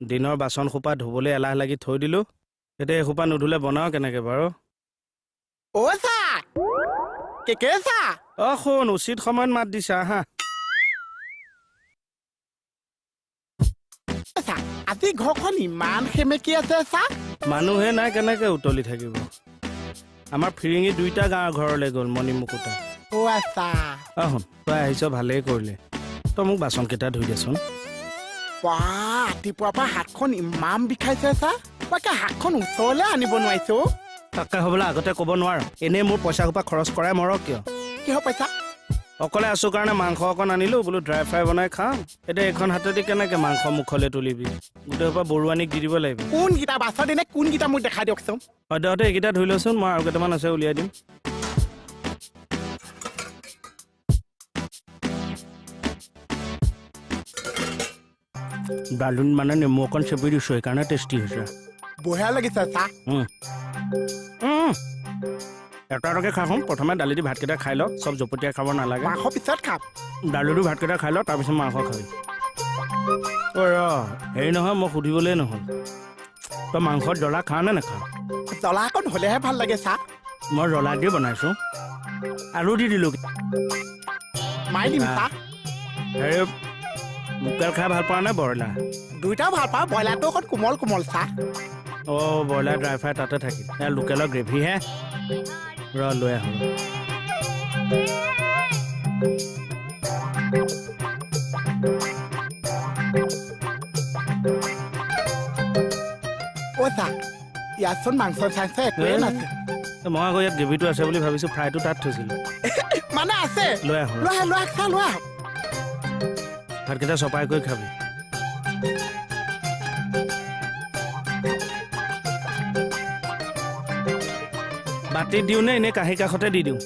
দিনৰ বাচন সোপা ধুবলৈ এলাহ লাগি থৈ দিলোঁ। এতিয়া এসোপা নুধুলে বনাওঁ কেনেকে বাৰু? অ চা কেকে চা। অ শুন, উচিত সময়ত মাত দিছা। আহা। চা, আজি ঘৰখন ইমান সেমেকি আছে চা। মানুহে নাই, কেনেকে উতলি থাকিব? আমাৰ ফিৰিঙি দুইটা গাঁৱৰ ঘৰলৈ গ'ল, মণিমুকুতা। অ আচ্ছা। অ শুন, তই আহিছ ভালেই কৰিলি। তই মোক বাচনকেইটা ধুই দেচোন। বা, ৰাতিপুৱাৰ পৰা হাতখন ইমান বিষাইছে চা, মই একে হাতখন ওচৰলৈ আনিব নোৱাৰিছো। তাকে হ'বলৈ আগতে ক'ব নোৱাৰ? এনেই মোৰ পইচা সোপা খৰচ কৰাই মৰক কিয়? কিহৰ পইচা? অকলে আছো কাৰণে মাংস অকণ আনিলো, বোলো ড্ৰাই ফ্ৰাই বনাই খাম। এতিয়া এইখন হাতেদি কেনেকে মাংস মুখলৈ তুলিবি? গোটেই সোপা বৰুৱানীক দি দিব লাগিব। কোনকেইটা বাচন এনে কোনকেইটা মোক দেখাই দিয়কচোন। সদ্যহতে এইকেইটা ধুই লচোন, মই আৰু কেইটামান আছে উলিয়াই দিম। দালিত মানে নেমু অকণ চেপি দিছোঁ, সেইকাৰণে টেষ্টি হৈছে। বঢ়িয়া লাগিছে চা। উম। উম। এটা এটাকে খাচোন। প্ৰথমে দালি দি ভাতকেইটা খাই ল, চব জপটিয়াই খাব নালাগে। মাংস পিছত খাম। দালি দি ভাতকেইটা খাই ল, তাৰপিছত মাংস খাবি। ঐ ৰ, হেৰি নহয়, মই সুধিবলৈয়ে নহ'ল, তই মাংসত জ্বলা খা নে নাখা? জ্বলা অকণ হ'লেহে ভাল লাগে চা। মই জ্বলা দি বনাইছোঁ, আলু দি দিলোঁ। মাৰি দিম চা। হেৰি, লোকেল খাই ভাল পোৱা নে ব্ৰইলাৰ? দুইটাও ভাল পাওঁ, ব্ৰইলাৰটো অকণ কোমল কোমল চা। অঁ, ব্ৰইলাৰ ড্ৰাই ফ্ৰাই তাতে থাকিল, এয়া লোকেলৰ গ্ৰেভিহে। ৰ, লৈ আহোঁ। অ চা, ইয়াতচোন মাংস চাংস একোৱে নাছে। মই আকৌ ইয়াত গ্ৰেভিটো আছে বুলি ভাবিছোঁ, ফ্ৰাইটো তাত থৈছিলোঁ। মানে আছে। লৈ আহোঁ। লৈ আহ, লৈ আহ চা, লৈ আহ। ভাতকেইটা চপাই কৰি খাবি। বাতিত দিওঁ নে এনেই কাঁহী কাষতে দি দিওঁ?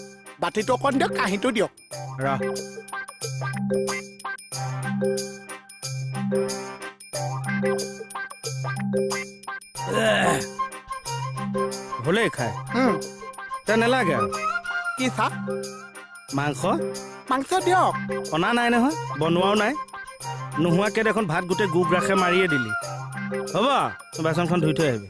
বাতিটো অকণ দিয়ক, কাঁহীটো দিয়ক। ৰ। হ'লেই খাই। তই নালাগে আৰু? কি চা? মাংস। মাংস দিয়ক। অনা নাই নহয়, বনোৱাও নাই। নোহোৱাকে দেখোন ভাত গোটেই গোগ্ৰাসে মাৰিয়ে দিলি। হ'ব, বাচনখন ধুই থৈ আহিবি।